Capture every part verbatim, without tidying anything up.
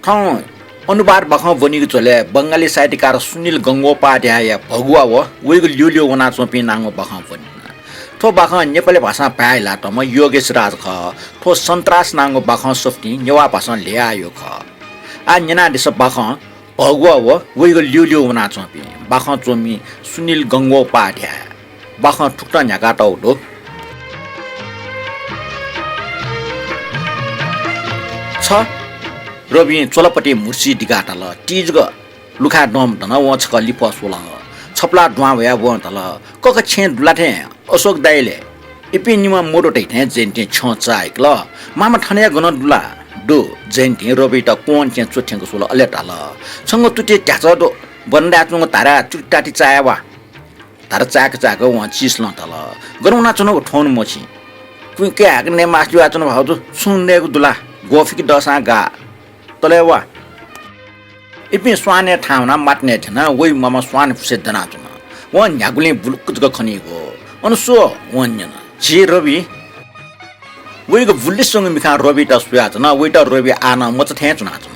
अँ, अनुवाद बाखं ब्वनीगु झ्वलय् बंगाली साहित्यकार सुनिल गंगोपाध्यायया भगुवा व वइगु ल्यूल्यू वनाच्वंपिं नांगु बाखं ब्वनीगु। थ्व बाखं नेपाली भाषां भाय् ल्हातःम्ह योगेश राज खः। थ्व सन्त्रास नांगु बाखं सफुतिं नेवाः भाषां ल्ह्ययायु खः। आः न्यनादिसँ बाखं भगुवा व वइगु ल्यूल्यू वनाच्वंपिं। बाखं च्वमि सुनिल गंगोपाध्याय। बाखं थुकथं न्ह्याकातःगु दु। छ, रबिं चोलापति म्हुर्सी दिकाः धाल। तिजक लुखाय् दंम्ह धन वं छकः लिफः स्वल। छपलाः दुहां वयाः वं धाल, कक छेँय् दुला थें अशोक दाइले इपिं निम्ह मदु धइथें जयन्तीं छ्यं चाःहिकल। मामा थन हे गन दुला? दु। जयन्तीं रबियात क्वंथें च्वथ्यंक स्वल, अले धाल, छंगु तुति ध्याचः दु, बरन्डाय् च्वंगु धाराय् तुति ताति चाये वा। धारा चाय्‌क चाय्‌क वं चिसलं धाल, गन वनाच्वनागु थौं नं मछिं। कुइँ काय्‌क नये मास्ति वयाच्वनागु भाःगु दु, छुं नयेगु दुला? ग्वःफिके दःसां गाः। तले वा। इपिं स्वानय् थाहां वनाः मात नये थ्यन। वइ मामा स्वान फुसय् दनाच्वन। वं न्ह्यागुलिं बुलुक्क जक खनीगु। अन सु? वं न्यन। झी रबि। वइगु बुल्लिस्वंगु मिखां रबियात स्वयाच्वन। वइत रबि आः नं मचा थें च्वनाच्वन।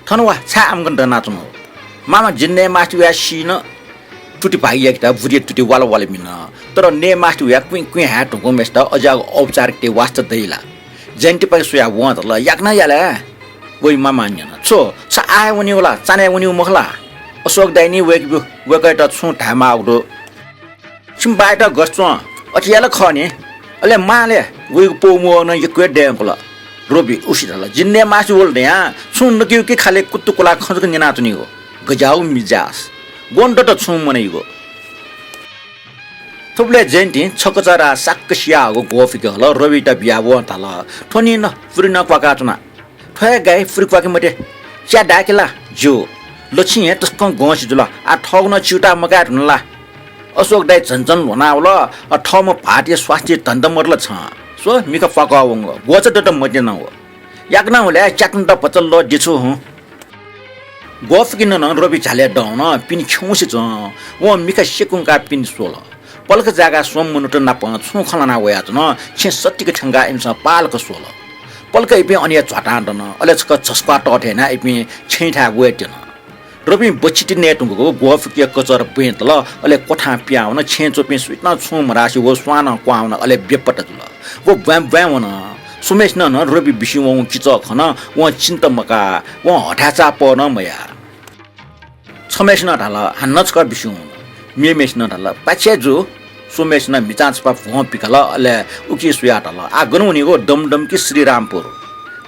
थन वा, छाय् आमगन दनाच्वनागु? मामा, जि नये मास्ति वयाः सी नं। तुति भागि याकेत बुरिया तुति वाला वाला मिन। तर नये मास्ति वयाः कुइँ कुइँ हाये धुंकूम्हय्‌सित अज्याःगु औपचारिकताया वास्ता दइ ला? जयन्तीपाखे स्वयाः वं धाल, याकनं या ला? वइ मामां न्यन, छु, छ आः हे वनीगु ला? चान्हय् वनीगु मखु ला? अशोक दाइनं वय्‌कःयात छुं धायेमाःगु दु। छिमि बायात गथे च्वं, अथे या ला खः नि। अले मां ले? वइगु पौ म्वःगु नं यक्व हे दये मफुत। रबि उसि धाल, जि नये मास्ति वल धयां छुं नकेगु कि खालि कुतुकुला खँ जक न्यनाच्वनीगु। गज्याःगु मिजास। गन दत छुं मनइगु। थुबलय् जयन्तीं छकचा राः साक्क सियाहःगु ग्वःफिके हल। रबियात बियाः वं धाल, थ्व निं न, पुरि नं क्वाकाच्वना। थ्व हे गाइ, पुरि क्वाके मते। च्या दाय्‌के ला? ज्यू। लच्छि हे तसकं गंसि जुल। आः थःगु नं चिउताः मकाये धुन ला? अशोक दाइ झन झन ल्ह्वनावल। अ, थःम्ह भाःतया स्वास्थ्य धन्दा मदु ला छं? स्व, मिखा प्वाकः वंगु। ग्वःचा दत मते नं व। याकनं हुँ ले, च्याकन्त भचा लः दे छु हुँ। ग्वःफिके नं रबि झ्यालय् दं वन, पिने खिउँसे च्वं। वं मिखा स्यकुंकाः पिने स्वल। पलख जाय्‌काः स्वम्ह मनूत नाप छुं खँ ल्हाना वयाच्वन। छेँ सतिक थ्यंकाः इमिसं पालख स्वल। पलख इपिं अन हे झ्वातां दन। अले छकः झसक्वाः तः थें यानाः इपिं छेँथाय् वयेत्यन। रबिं बच्छि ति नये धुंकूगु ग्वःफिकेया कचर ब्वय् तल। अले क्वथां पिहां वन। छेँय् च्वंपिं सुयातं छुं मधासे व स्वानं क्वहां वन। अले बेपत्ता जुल। व ब्वाँय् ब्वाँय् वन। स्वम्हय्‌सिनं नं रबि बिस्युं वंगु किचः खन। वं चिन्ता मकाः वं हथाय् चाःपः नं मयाः। छम्हय्‌सिनं धाल, हानं छकः बिस्युं वन। मेम्हय्‌सिनं धाल, पाय्छि हे जू। स्वम्हय्‌सिनं म्हिचां छपा भ्वं पिकाल, अले उकी स्वयाः धाल, आः गन वनीगु, दमदम कि श्रीरामपुर?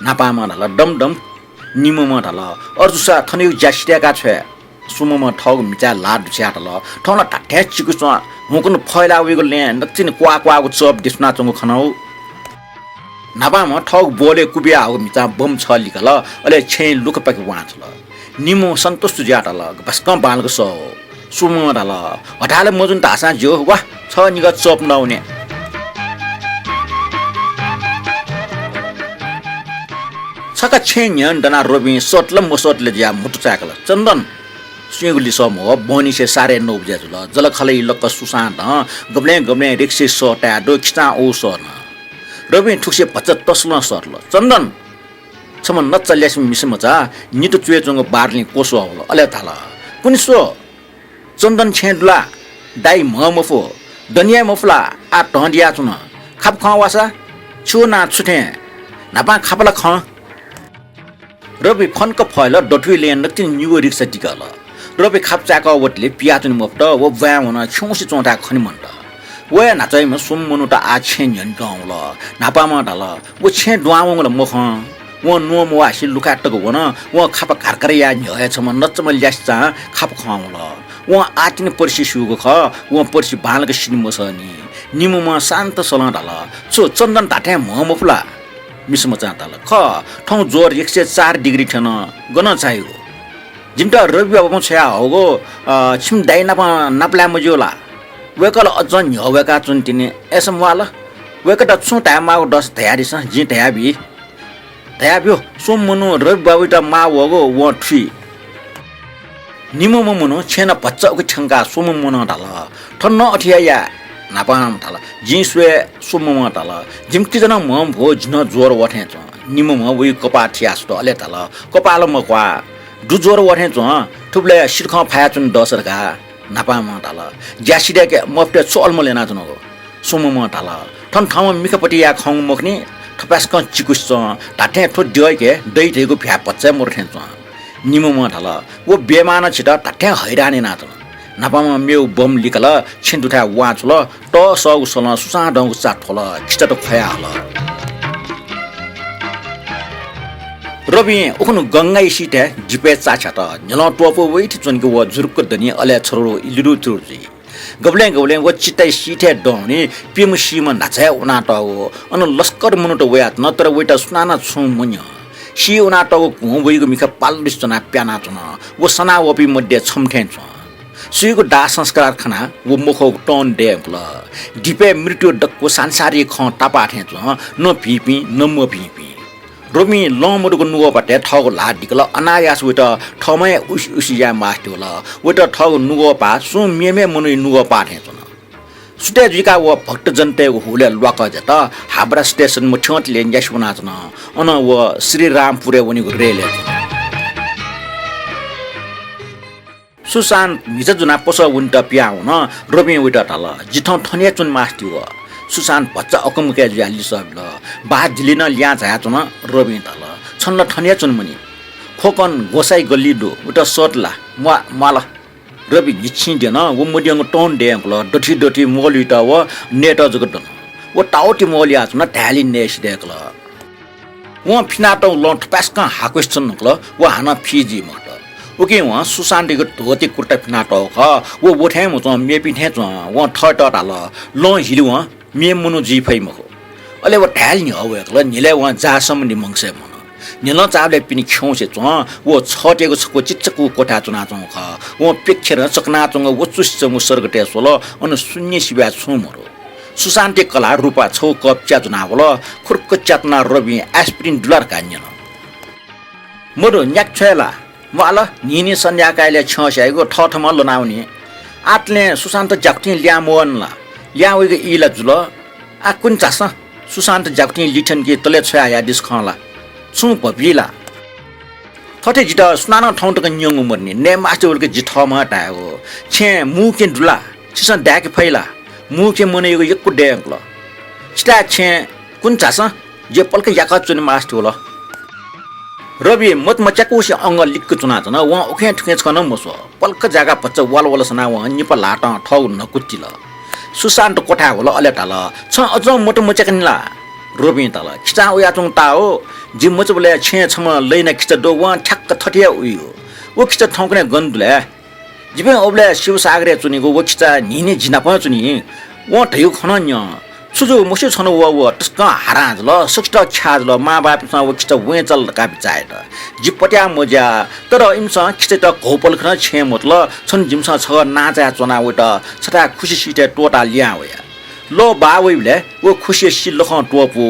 न्हापांम्हं धाल, दमदम। निम्हम्हं धाल, अय्‌जूसा थनयागु ज्या सिधय्‌का छ्वये। स्वम्हम्हं थःगु म्हिचाय् ल्हाः दुछ्याः धाल, थौं ला धात्थें चिकु च्वं, हुंकन फय्‌लाः वइगु लँय् नकतिनि क्वाः क्वाःगु चप दिसुनाच्वंगु खनागु। न्हापांम्हं थःगु बोलय् कुबियाहःगु म्हिचां बम छः लिकाल, अले छेँय् लुखापाखे वहां छ्वल। निम्हम्हं सन्तुष्ट जुयाः धाल, बस्कं बांलाक सः। स्वम्हम्हं धाल, हथाय् ला मजूनि धाःसां ज्यू, वा, छगः निगः चप नवने। छकः छेँय् न्ह्यःने दनाः रबिं सःतल मसःतल जुयाः म्हुतु चाय्‌कल। चन्दन, सुयागु लिसः मवः, बहनीसे साढे नौ बजे जुल। जःलाखःला लक्क सुसां दं, गबलें गबलें रिक्सय् सः ताये दु, खिचां उ सः नं। रबिं थुगुसी भचा तसलं सःतल। चन्दन, छम्ह नच्चा ल्यासेम्ह मिसा मचा नितु च्वय् च्वंगु बारलिं क्वसः वल। अले धाल, कुने स्व, चन्दन छेँय् दु ला? दाइ म्ह मफु, दनिया मफु ला? आः धं दियाच्वन। खापा खं वासा, छु नां छु थें? न्हापां खापा ला खं। रबि फन्क फयल, दथुइ लँय् नकतिनि निगू रिक्सा दिकाल। रबि खापा चाय्‌कः वतले पियाच्वने मफुत, व ब्वाँय् वन, खिउँसे च्वंथाय् खने मन्त। व हे न्हाचःम्ह स्वम्ह मनूत आः छेँय् न्ह्यःने दं वल। न्हापांम्हं धाल, व छेँय् दुहां वंगु ला मखं। वं न्वं मवासे लुखाय् तक वन। वं खापा घारघार याये न्ह्यः हे छम्ह नच्चाम्ह ल्यासेचां खापा खं वल। वं आःतिनि परिस्थिति स्यूगु खः। वं परिस्थिति बांलाक सिने मसःनि। निम्हम्हं शान्त सलं धाल, छु चन्दन धात्थें म्ह मफु ला? मिसामचां धाल, खः, थौं ज्वर एक सय चार डिग्री थ्यन, गनं झाइगु? जिमित रबि बाबुं छ्वयाहःगु, अ, छिमि दाइ नाप नापलाये मज्यू ला? वय्‌कः ला अझं न्ह्यः वय्‌काच्वन तिनि, अय्‌सा म्वाःल। वय्‌कःयात छुं धायेमाःगु दःसा धयादिसँ, जिं धयाबी। धयाब्यु, स्वम्ह मनू रबि बाबुयात माः वःगु वं थुइ। निम्हम्ह मनू छेँनं भचा उखे थ्यंकाः स्वम्ह मनूं धाल, थन नं अथे हे याये। न्हापांम्हं धाल, जिं स्वये। स्वम्हम्हं धाल, जिमित किजा नं म्ह मफु, जि नं ज्वर वःथें च्वं। निम्हम्हं वइ कपाः थियाः सुत, अले धाल, कपाः ला मक्वाः, दु ज्वर वः थें च्वं, थुबलय् सिरखं फायाच्वने दःसा धकाः। न्हापांम्हं धाल, ज्या सिधय्के मफुतय् छु अलमल यानाच्वनागु? स्वम्हम्हं धाल, थन थःम्हं मिखापतिया खंगु मखु नि, थपाय्सकं चिकुसे च्वं, धात्थें थ्व द्यःके दइ धइगु भ्याः भचा हे मदु थें च्वं। निम्हम्हं धाल, व बेमानं झीत धात्थें हैरान यानाच्वन। न्हापांम्हं मेगु बम लिकल, छेँ दुथाय् वां छ्वल, तःसःगु सलं सुसां दंगु चा थ्वल, खिचात ख्वया हल। रबिं उखुन्हु गंगाया सिथय् दिपय् चा छ्यात। न्ह्यलं त्वःपु वइथें च्वंकि व जुरुक्क दनि, अले छरुरु इलुरुतुरु जुइ। गबलें गबलें व चिताया सिथय् दंवनी, प्यम्ह सीम्ह न्हाचः हे वनातःगु। अन लस्कर मनूत वयाच्वन, तर वइत सुनानं छुं मन्यं। सी वनातःगु कुं वइगु मिखा पालुसे च्वनाः प्यानाच्वन। व सनावःपिं मध्ये छम्ह थें च्वं। सुयागु दाह संस्कार खनाः व मखुगु तं दय् यंकल। दिपय् मृत्युं दक्व सांसारिक खँ तापाः थें च्वं, न भिंपिं, न मभिंपिं। रबिं लं मदुगु नुगःपातय् थःगु ल्हाः दिकल, अनायास वइत थःम्हं हे उसि उसि याये मास्ति वल। वइत थःगु नुगःपाः सुं मेम्ह मनूया नुगःपाः थें च्वन। सुथय् जुइकाः व भक्तजनतय्गु हुलय् ल्वाकः झात। हावडा स्टेशन मथ्यंतले न्यासि वनाच्वन। अनं व श्रीरामपुरय् वनेगु रेलय् च्वन। सुशान्त म्हिचा ज्वनाः पसः वनेत पिहां वन। रबिं वइत धाल, जि थौं थन हे च्वने मास्ति वः। सुशान्त भचा अकंमकय् जुयाः लिसः बिल। बाः दिल्ली नं लिहां झायाच्वन। रबिं धाल, छन्त ला थन हे च्वने मनि। खोकन ग्वसाइ गल्ली दु, वइत सःत ला? म्वा-, म्वाल। रबि न्हिच्छिं द्यन। व मद्यंगु तं दय् यंकल। दथुइ दथुइ म्वःल्हुइत व नयेत जक दन। व तावति म्वःल्हुयाच्वन, धाय्‌लि नये सिधय्‌कल। वं फिनातःगु लं थपाय्‌सकं हाकुसे च्वने धुंकल। व हानं फि जुइ मखुत। उकिं वं सुशान्तयागु धोती कुर्ता फिनातःगु खः। व व थें मच्वं, मेपिं थें च्वं। वं थःत धाल, लं हिलि वं, मेम्ह मनू जुइ फइ मखु। अले व धाय्‌लि न्ह्यः वय्‌कल। न्हिलय् वं जाःसम्बन्धी मंसाय् म्वन। न्हिलं चाःबलय् पिने खिउँसे च्वं। व छःतय्‌गु छकू चिच्चकू क्वथाय् च्वनाच्वंगु खः। वं प्यखेरं चकनाच्वंगु व चुसिच्वंगु सर्गतय् स्वल। अन शून्य सिबय् छुं मदु। सुशान्तया कलाः रूपा छगू कप च्या ज्वनाः वल। खुर्क च्या त्वनाः रबिं aspirin दु ला धकाः न्यन। मदु, न्याक्क छ्वये ला? म्वाल, न्हिं न्हिं सन्ध्याकालय् छ्यं स्याइगु थःथम्हं ल्वनावनी। आतलें सुशान्त ज्याकुथिं लिहां मवन ला? लिहां वइगु ई ला जुल? आः कुने झासँ, सुशान्त ज्याकुथिं लिथ्यंकि तले छ्वया हयादिसँ खँ ला? छुं भपि ला? थथे जितः सुनानं थौं तक न्यंगु मदुनि, नये मास्ति वल कि जि थःम्हं धायेगु। छेँय् मू कें दु ला? छिसं दाय्‌के फइ ला? मू कें मनय्‌गु यक्व दय् यंकल। छिथाय् छेँय् कुने झासँ, जि पलख याकः च्वने मास्ति वल। रबि मत मच्याकुसे अंगः लिक्क च्वनाच्वन। वं उखें थुखें छकः नं मस्वः। पलख जाय्‌काः भचा वाल वाल सनाः वं निपा ल्हातं थःगु न्हकू तिल। सुशान्त क्वथाय् वल, अले धाल, छं अझं मत मच्याकनि ला? रबिं धाल, खिचां वयाच्वंगु ताः हो। जि मचाबलय् छेँय् छम्ह लैना खिचा दु, वं ठ्याक्क थथे हे उइ हो। व खिचा थौंकन्हय् गन दु लय्? जिपिं उबलय् शिवसागरय् च्वनीगु व खिचा न्हिं न्हिं जि नाप च्वनी। वं धयागु खँ नं न्यँ। छु जू मस्यू, छन्हु व, व तसकं हारां जुल, सकसित ख्याः जुल, मांबौपिन्सं व खिचा वँय् चाल धकाः बिचाः यात। जि पत्याः मज्या, तर इमिसं खिचायात घौपलख नं छेँय् मतल। छन्हु जिमिसं छगः नांचाय् च्वनाः वइत छथाय् खुसि सिथय् त्वःताः लिहां वया। लः बाः वइबलय् व खुसिया सि लखं त्वःपू।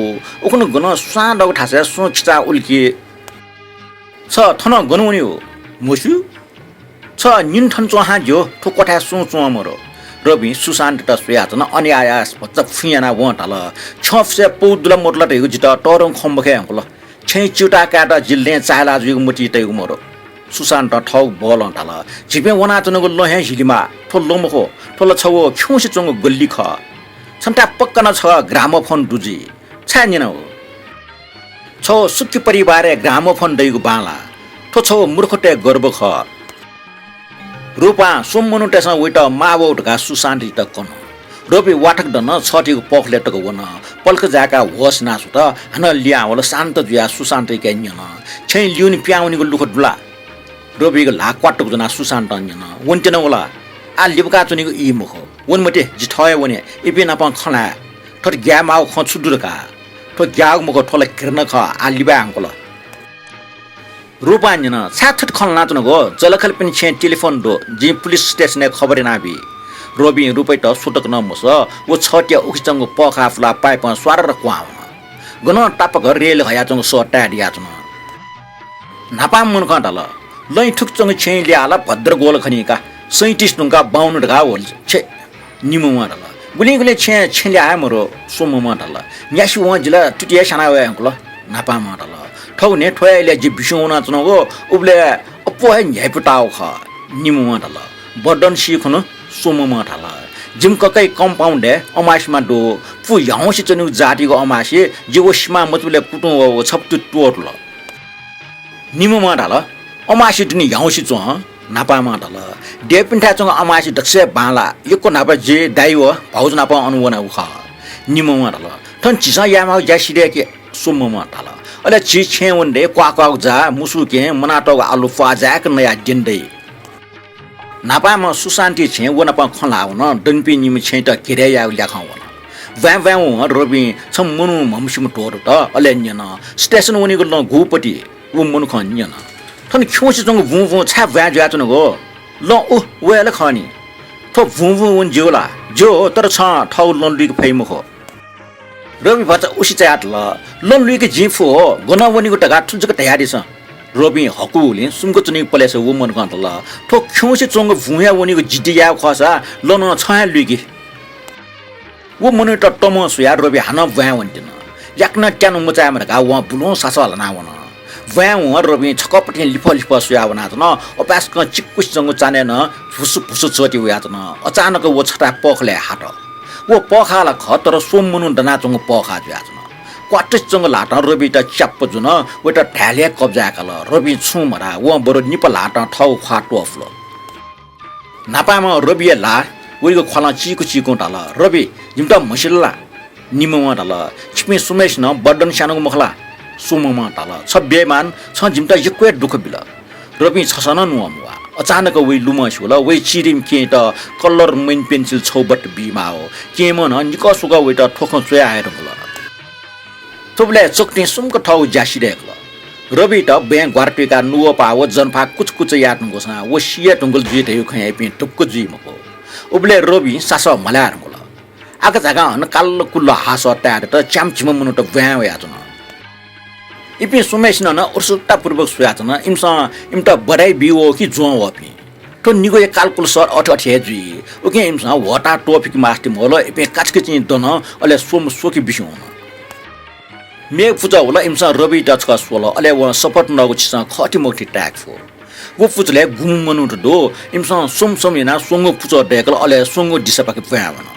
उखुन्हु गनं सुसां दःगु थासय् सुं खिचां उल कि? छ थनं गन वनी हो? मस्यू। छ निन्हु थन च्वं हां ज्यू, थ्व क्वथाय् सुं च्वं मदु। रबिं सुशान्तयात स्वयाच्वन, अनायास भचा फुइँ यानाः वं धाल, छ्यं फुसय् पौ दु ला मदु ला धइगु जितः तःधंगु खँ मखये धुंकल। छेँय् च्यूताः कायेत जि लँय् चाःहिला जुइगु मतिइ तइगु मदु। सुशान्तं थःगु बलं धाल, झीपिं वनाच्वनागु लँ हे हिलेमाः। थ्व लँ मखु, थ्व ला छगू खिउँसे च्वंगु गल्ली खः। छन्थाय् पक्का नं छगः ग्रामोफोन दु जुइ। छाय् न्यनागु? छगू सुखी परिवारय् ग्रामोफोन दइगु बांलाः। थ्व छगू मूर्खतय् गर्व खः। रूपां स्वम्ह मनूतय्सं वइत माःवः धकाः सुशान्तयात कन। रबि वाथक दन, छःथिगु पखलय् तक वन। पलख जाय्‌काः होस नासुत, हानं लिहां वल। शान्त जुयाः सुशान्तयाके न्यन, छेँय् लिउने पिहां वनीगु लुखा दु ला? रबिया ल्हाः क्वातुक ज्वनाः सुशान्तं न्यन, वनेत्यनागु ला? आः लिबाकाः च्वनीगु ई मखु। वने मते, जि थः हे वने, इपिं नाप खँ ल्हाये। थथे ग्याये माःगु खँ छु दु धकाः? थ्व ग्याःगु मखु, थ्व ला घृणा खः। आः लिबाये धुंकल। रूपां न्यन, छाय् थथे खँ ल्हानाच्वनागु? जःलाखःलापिनि छेँय् टेलिफोन दु, जिं पुलिस स्टेसनय् खबर यानाबी। रबिं रूपायात स्वतक नं मस्वः। व छःतया उखे च्वंगु पःखाः फुलाः पाइपं स्वारर क्वहां वन। गनं तापाक रेल हयाच्वंगु सः ताये दयाच्वन। न्हापांम्ह मनुखं धाल, लँय् थुखे च्वंगु छेँय् लिहां ला भद्र ग्वल खनी का, सैँतिस धुंकाः बाउन्न धकाः वल छे। निम्हम्हं धाल, गुलिं गुलिं छेँय् छेँ लिहां हे मदु। स्वम्हम्हं धाल, न्यासि वं जि ला तुति हे स्याना वये धुंकल। न्हापांम्हं धाल, थौंकन्हय् थ्वया इलय् जि बिस्युं वनाच्वनागु, उबलय् अप्वः हे न्ह्याइपुताःगु खः। निम्हम्हं धाल, बर्दन सी खुन्हु। स्वम्हम्हं धाल, जिमि ककाया compound-य् अमासिमा दु, पु ह्याउँसे च्वनीगु जातियागु अमासे, जि व सिमां मचुबलय् कुतुं वःगु छपु तुति त्वःतुल। निम्हम्हं धाल, अमासे दुने ह्याउँसे च्वं। न्हापांम्हं धाल, देवपिन्थाय् च्वंगु अमासे दकलय् बांलाः, यक्व न्हापा जि दाइ व भाउजु नाप अन वनागु खः। निम्हम्हं धाल, थन झीसं यायेमाःगु ज्या सिधय्के। स्वम्हम्हं धाल, अले झी छेँय् वने दइ, क्वाः क्वाःगु जा, मुसु केहेँ, मनातःगु आलु प्वाः जाय्क नयाः द्यने दइ। न्हापांम्हं सुशान्ति छेँय् व नाप खँ ल्हाः वन। दनिपिं निम्ह छेँयात घेरय् यायेगु ल्याखं वन। ब्वाँय् ब्वाँय् वं रबिं छम्ह मनू म्हमसिम्ह त्वःतूत, अले न्यन, स्टेसन वनीगु लँ गुपति? व मनुखं न्यन, थन खिउँसे च्वंगु बुँबुँ छाय् ब्वाँय् जुयाच्वनागु? लँ उ, व हे ला खः नि। थ्व बुँबुँ वने ज्यू ला? ज्यू, तर छं थःगु लँ लुइके फइ मखु। रबि भचा उसि चायाः धाल, लँ लुइके जिं फु हो, गन वनीगु धकाः थुलि जक धयादिसँ। रबिं हकूगुलिं सुम्क च्वनीगु पलेसा व मनुखं धाल, थ्व खिउँसे च्वंगु बुँया वनीगु जिद्दी यायेगु खःसा लँ नं छं हे लुइके। व मनूयात तमं स्वयाः रबि हानं ब्वाँय् वनेत्यन। याकनं त्यानु मचायेमा धकाः वं बुलुं सासः ल्हानाः वन। ब्वाँय् वं रबिं छकःपतिं लिफः लिफः स्वयाः वनाच्वन। अपाय्सकं चिक्कुसे च्वंगु चान्हय् नं भुसु भुसु च्वति वयाच्वन। अचानक व छथाय् पःखालय् हात। व पःखाः ला खः, तर स्वम्ह मनू दनाच्वंगु पःखाः जुयाच्वन। क्वातुसे च्वंगु ल्हातं रबियात च्याप्प जुन। वयात धाय्‌लय् कब्जा याकाल। रबिं छुं मधाः। वं बरु निपा ल्हातं थःगु ख्वाः त्वपुल। न्हापांम्हं रबिया ल्हाः वइगु ख्वालं चीकु चीकुं धाल, रबि, जिमित म्हसिल ला? निम्हम्हं धाल, छिपिं सुम्हय्‌सिनं बर्दन स्यानागु मखु ला? स्वम्हम्हं धाल, छ बेइमान, छं जिमित यक्व हे दुःख बिल। रबिं छसः नं नुगः म्वाः। अचानक वइ लुमंसे वल। वइ चिरिम केहेँयात कलर मैन पेन्सिल छौ बट्ट बीमाः। केहेँम्हं नं निकः स्वकः वयात थ्व खँ च्वया हये धुंकल। थुबलय् चकतिं सुम्क थःगु ज्या सिधय्‌कल। रबियात बँय् ग्वारा तुइकाः नुगःपाः व जनफाः कुचकुच याये धुंकूसां व सिये धुंकल जुइ धइगु खँय् इपिं ढुक्क जुइ मखु। उबलय् रबिं सासः म्हलाये धुंकल। आकाझाकां हनाः काल्लकुल्ल हासः ताये दत। च्याम्ह झिम्ह मनूत ब्वाँय् वयाच्वन। इपिं सुम्हय्‌सिनं नं उत्सुकतापूर्वक स्वयाच्वन। इमिसं इमित बधाई बी वः कि ज्वं वःपिं। थ्व निगू हे कालकुल सर अथे अथे हे जुइ। उकिं इमिसं ह्वःताः त्वःफिके मास्ति मवल। इपिं काचिकाचिं दन, अले स्वम्ह स्वके बिस्युं वन। मेगु पुचः वल, इमिसं रबियात छकः स्वल, अले वं शपथ नःगु झीसं खःति मखुति ताय्‌के फु। व पुचलय् गुम्ह मनूत दु, इमिसं स्वम्ह स्वम्ह यानाः स्वंगू पुचः दय्‌कल, अले स्वंगू दिसापाखे ब्वाँय् वन।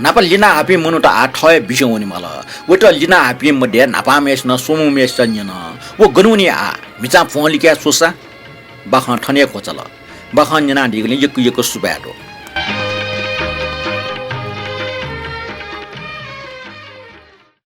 न्हापा लिनाहाःपिं मनूत आः थः हे बिस्युं वनेमाल। वयात लिनाहाःपिं मध्ये न्हापांम्हय्‌सिनं स्वम्हम्हय्‌सित न्यन, व गन वनी आः? म्हिचां भ्वं लिकयाः स्वसा। बाखं थन हे क्वचाल। बाखं न्यनादीगुलिं यक्व यक्व सुभाय् दु।